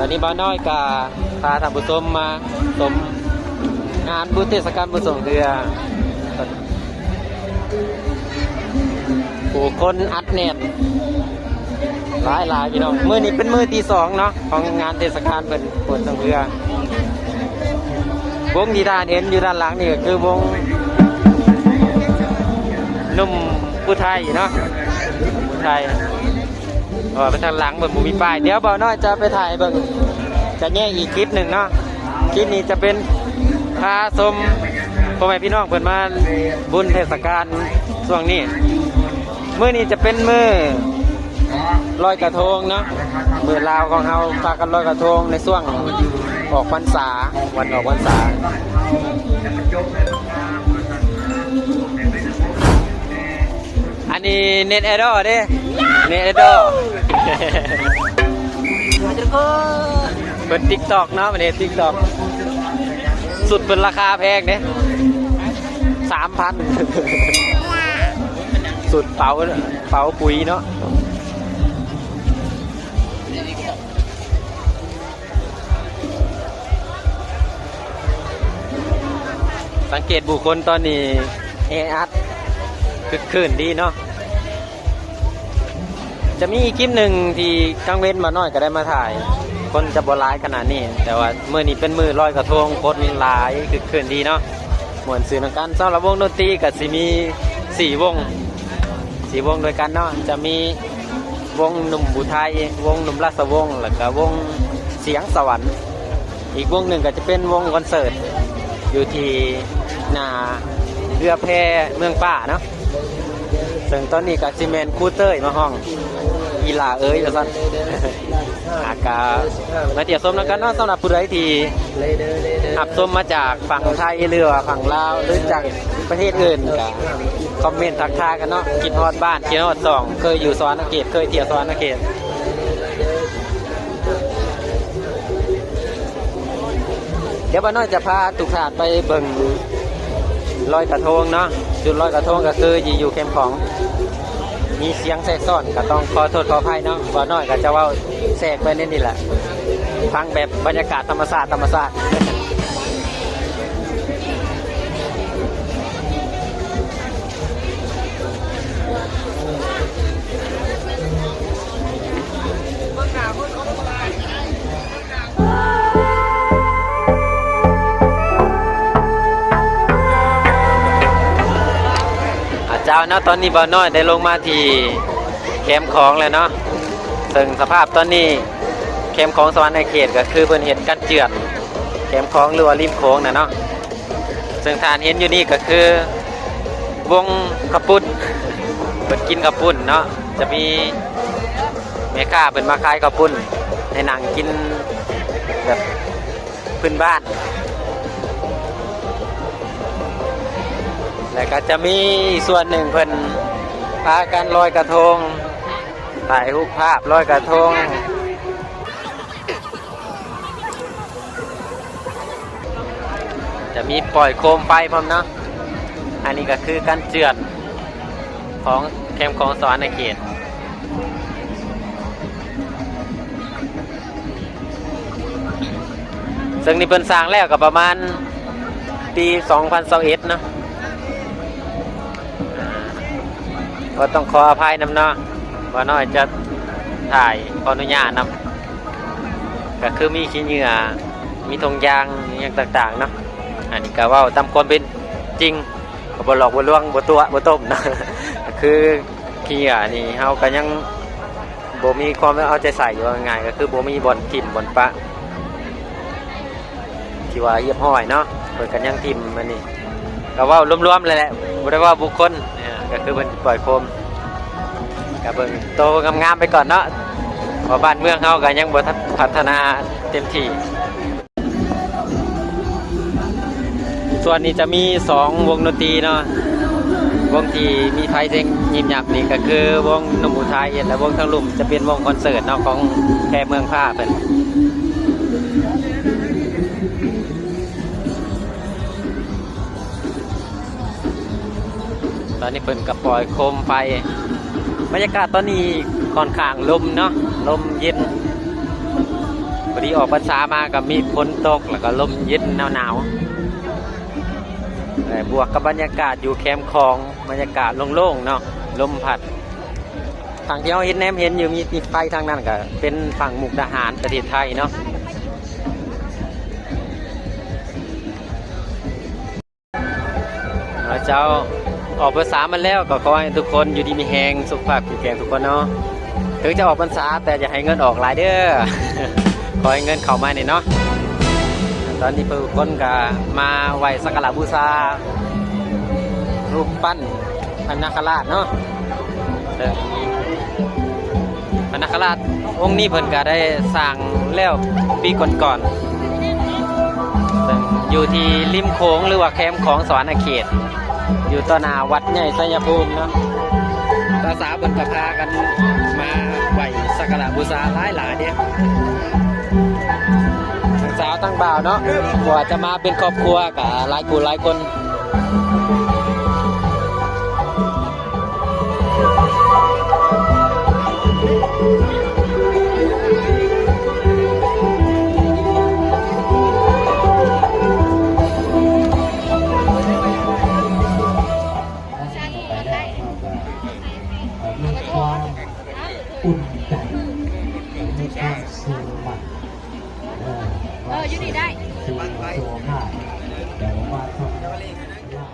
ຕອນນີ້ບ່າວນ້ອຍກະພາທ່ານຜູ້ຊົມມາຊົມງານບຸນເທດສະການບຸນຊ່ວງເທື່ອ ຜູ້ຄົນອັດແໜ້ນຫຼາຍໆ ພີ່ນ້ອງ. ມື້ນີ້ເປັນມື້ທີສອງເນາະ ຂອງງານເທດສະການເພິ່ນບຸນຊ່ວງເທື່ອ. ວົງທີ່ທ່ານເຫັນຢູ່ດ້ານຫຼັງນີ້ກໍຄືວົງໜຸ່ມຜູ້ໄທເນາະ ຜູ້ໄທ. ເພາະວ່າໄປທາງຫຼັງເພິ່ນບໍ່ມີປ້າຍ. ດຽວບ່າວນ້ອຍຈະໄປຖ່າຍໃຫ້ເບິ່ງ ຈະແຍກອີກຄລິບໜຶ່ງເນາະ. ຄລິບນີ້ຈະເປັນພາຊົມພໍ່ແມ່ພີ່ນ້ອງເພິ່ນມາບຸນເທດສະການຊ່ວງນີ້. ມື້ນີ້ຈະເປັນມື້ລອຍກະທົງເນາະ ມື້ລາວຂອງເຮົາພາກັນລອຍກະທົງໃນຊ່ວງອອກພັນສາ ວັນອອກພັນສາ. ອັນນີ້ເນັດໄອດອລເດ້ ເນັດໄອດອລ ເພິ່ນຕິກຕອກເນາະ ເພິ່ນເຮັດຕິກຕອກ. ຊຸດເພິ່ນລາຄາແພງເດ້ ສາມພັນ ຊຸດເປົາ ເປົາປຸ໋ຍເນາະ. ສັງເກດຜູ້ຄົນຕອນນີ້ແອອັດຄຶກຄື້ນດີເນາະ. ຈະມີອີກຄລິບໜຶ່ງທີ່ກາງເວັນບ່າວນ້ອຍກໍໄດ້ມາຖ່າຍ ຄົນຈະບໍ່ຫຼາຍຂະໜາດນີ້ ແຕ່ວ່າມື້ນີ້ເປັນມື້ລອຍກະທົງ ຄົນຫຼາຍຄຶກຄື້ນດີເນາະ ມ່ວນຊື່ນຳກັນ. ສຳລັບວົງດົນຕີກໍຊິມີສີ່ວົງ ສີ່ວົງດ້ວຍກັນເນາະ ຈະມີ ວົງໜຸ່ມອຸໄທ, ວົງໜຸ່ມລາຊະວົງ ແລ້ວກະວົງສຽງສະຫວັນ. ອີກວົງໜຶ່ງກະຈະເປັນວົງຄອນເສີດຢູ່ທີ່ໜ້າເຮືອແພເມືອງປ້າເນາະ. ເຊິ່ງຕອນນີ້ກະຊິແມ່ນຄູເຕີຍມາຮ້ອງ ອີ່ຫຼ້າເອີຍ ວ່າຊັ້ນ. ອາ ກະມາທ່ຽວຊົມນຳກັນເນາະ. ສຳລັບຜູ້ໃດທີ່ຮັບຊົມມາຈາກຝັ່ງໄທ ຫຼືວ່າຝັ່ງລາວ ຫຼືຈາກປະເທດອື່ນ ກະຄອມເມັນທັກທາຍກັນເນາະ. ຄິດຮອດບ້ານ ຄິດຮອດຊ່ອງ ເຄີຍຢູ່ສະຫວັນນະເຂດ ເຄີຍທ່ຽວສະຫວັນນະເຂດ. ດຽວບ່າວນ້ອຍຈະພາທຸກທ່ານໄປເບິ່ງລອຍກະທົງເນາະ. ຈຸດລອຍກະທົງກະຄືຢູ່ແຄມຂອງ ມີສຽງແຊກຊ້ອນ ກະຕ້ອງຂໍໂທດຂໍອະໄພເນາະ. ບ່າວນ້ອຍກະຈະເວົ້າແຊກໄປໃນນີ້ແຫຼະ ຟັງແບບບັນຍາກາດທຳມະຊາດ ທຳມະຊາດ. ອາ ເຈົ້າເນາະ, ຕອນນີ້ບ່າວນ້ອຍໄດ້ລົງມາທີ່ແຄມຂອງແລ້ວເນາະ. ເຊິ່ງສະພາບຕອນນີ້ ແຄມຂອງສະຫວັນນະເຂດ ກໍຄືເພິ່ນເຮັດກັນເຈື່ອນແຄມຂອງ ຫຼືວ່າລິມໂຂງນະເນາະ. ເຊິ່ງທ່ານເຫັນຢູ່ນີ້ກໍຄືວົງເຂົ້າປຸ້ນ ເພິ່ນກິນເຂົ້າປຸ້ນເນາະ. ຈະມີແມ່ຄ້າເພິ່ນມາຂາຍເຂົ້າປຸ້ນໃຫ້ນັ່ງກິນແບບພື້ນບ້ານ ແລະກໍຈະມີອີກສ່ວນໜຶ່ງເພິ່ນພາກັນລອຍກະທົງ ຖ່າຍຮູບພາບລອຍກະທົງ. ຈະມີປ່ອຍໂຄມໄຟພ້ອມເນາະ. ອັນນີ້ກໍຄືການເຈື່ອນຂອງແຄມຂອງສະຫວັນນະເຂດ ເຊິ່ງນີ້ເພິ່ນສ້າງແລ້ວກໍປະມານປີສອງພັນຊາວເອັດເນາະ. ກໍຕ້ອງຂໍອະໄພນຳເນາະ ບ່າວນ້ອຍຈະຖ່າຍ ຂໍອະນຸຍາດນຳ. ກໍຄືມີຂີ້ເຫຍື້ອ ມີຖົງຢາງ ມີຫຍັງຕ່າງໆເນາະ. ອັນນີ້ກໍເວົ້າຕາມຄວາມເປັນຈິງ ກໍບໍ່ຫຼອກບໍ່ລວງ ບໍ່ຕົວະບໍ່ຕົ້ມເນາະ. ກໍຄືຂີ້ເຫຍື້ອນີ້ເຮົາກໍຍັງບໍ່ມີຄວາມເອົາໃຈໃສ່ ເວົ້າງ່າຍໆ ກໍຄືບໍ່ມີບ່ອນຖິ້ມບ່ອນປະ ທີ່ວ່າຮຽບຮ້ອຍເນາະ. ເພິ່ນກໍຍັງຖິ້ມອັນນີ້ ກໍເວົ້າລວມໆແຫຼະ ບໍ່ໄດ້ເວົ້າບຸກຄົນ. ເອີ ກໍຄືເພິ່ນປ່ອຍໂຄມ ກໍເບິ່ງໂຕງາມໆໄປກ່ອນເນາະ ເພາະບ້ານເມືອງເຮົາກໍຍັງບໍ່ທັນພັດທະນາເຕັມທີ່. ສ່ວນນີ້ຈະມີສອງວົງດົນຕີເນາະ ວົງທີ່ມີໄຟເສັງຍິບຍັບນີ້ກໍຄືວົງໜຸ່ມອຸໄທ ແລະ ວົງທາງລຸ່ມຈະເປັນວົງຄອນເສີດເນາະ ຂອງແພເມືອງພ້າເພິ່ນ. ຕອນນີ້ເພິ່ນກໍປ່ອຍໂຄມໄຟ. ບັນຍາກາດຕອນນີ້ຂ້ອນຂ້າງລົມເນາະ ລົມເຢັນ ພໍດີ ອອກພັນສາມາກໍມີຝົນຕົກ ແລ້ວກໍລົມເຢັນໜາວໆ ແລະ ບວກກັບບັນຍາກາດຢູ່ແຄມຂອງ ບັນຍາກາດໂລ່ງໆເນາະ ລົມພັດ. ທາງທີ່ເຮົາເຫັນ ແນມເຫັນຢູ່ ມີ ມີໄຟທາງນັ້ນ ກໍເປັນຝັ່ງມຸກດາຫານ ປະເທດໄທເນາະ. ເຈົ້າ ອອກພັນສາມາແລ້ວ ກໍຂໍໃຫ້ທຸກຄົນຢູ່ດີມີແຮງ ສຸຂະພາບແຂງແຮງທຸກຄົນເນາະ. ເຖິງຈະອອກພັນສາ ແຕ່ຢ່າໃຫ້ເງິນອອກຫຼາຍເດີ້ ຂໍໃຫ້ເງິນເຂົ້າມານີ້ເນາະ. ຕອນນີ້ເພິ່ນທຸກຄົນກໍມາໄຫວ້ສັກກາລະບູຊາຮູບປັ້ນພະນະຄະລາດເນາະ. ເອີ ພະນະຄະລາດອົງນີ້ເພິ່ນກໍໄດ້ສ້າງແລ້ວປີກ່ອນໆ ເຊິ່ງຢູ່ທີ່ລິມໂຂງ ຫຼືວ່າແຄມຂອງສະຫວັນນະເຂດ ຢູ່ຕໍ່ໜ້າວັດໃຫຍ່ໄຊຍະພູມເນາະ. ສາວໆເພິ່ນກໍພາກັນມາໄຫວ້ສັກກາລະບູຊາຫຼາຍໆເດ້ ທັງສາວທັງບ່າວເນາະ ບໍ່ວ່າຈະມາເປັນຄອບຄົວກໍຫຼາຍຄູ່ຫຼາຍຄົນ. มีความอุ่นใจ มีความสุข เออ อยู่นี่ได้ สุขภาพ เดี๋ยวมาทำลาบ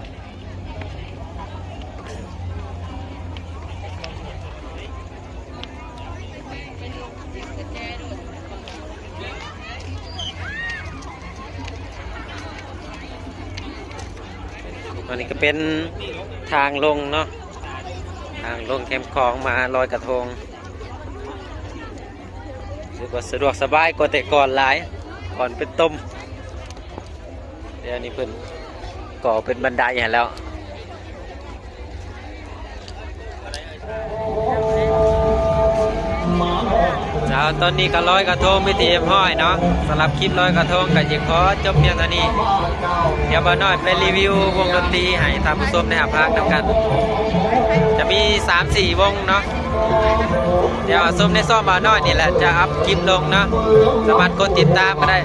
ອັນນີ້ກໍເປັນທາງລົງເນາະ ທາງລົງແຄມຂອງມາລອຍກະທົງ ຮູ້ສຶກວ່າສະດວກສະບາຍກວ່າແຕ່ກ່ອນຫຼາຍ ກ່ອນເປັນຕົມ ດຽວນີ້ເພິ່ນກໍ່ເປັນບັນໄດໃຫ້ແລ້ວ. ເຈົ້າ ຕອນນີ້ກໍລອຍກະທົງເປັນທີ່ຮຽບຮ້ອຍເນາະ. ສຳລັບຄລິບລອຍກະທົງກໍຊິຂໍຈົບພຽງເທົ່ານີ້. ດຽວບ່າວນ້ອຍໄປຣີວິວວົງດົນຕີໃຫ້ທ່ານຜູ້ຊົມໄດ້ຮັບຟັງນຳກັນ. ຈະມີສາມສີ່ວົງເນາະ. ດຽວຊົມໃນຊ່ອງບ່າວນ້ອຍນີ້ແຫຼະ ຈະອັບຄລິບລົງເນາະ. ສາມາດກົດຕິດຕາມກໍໄດ້.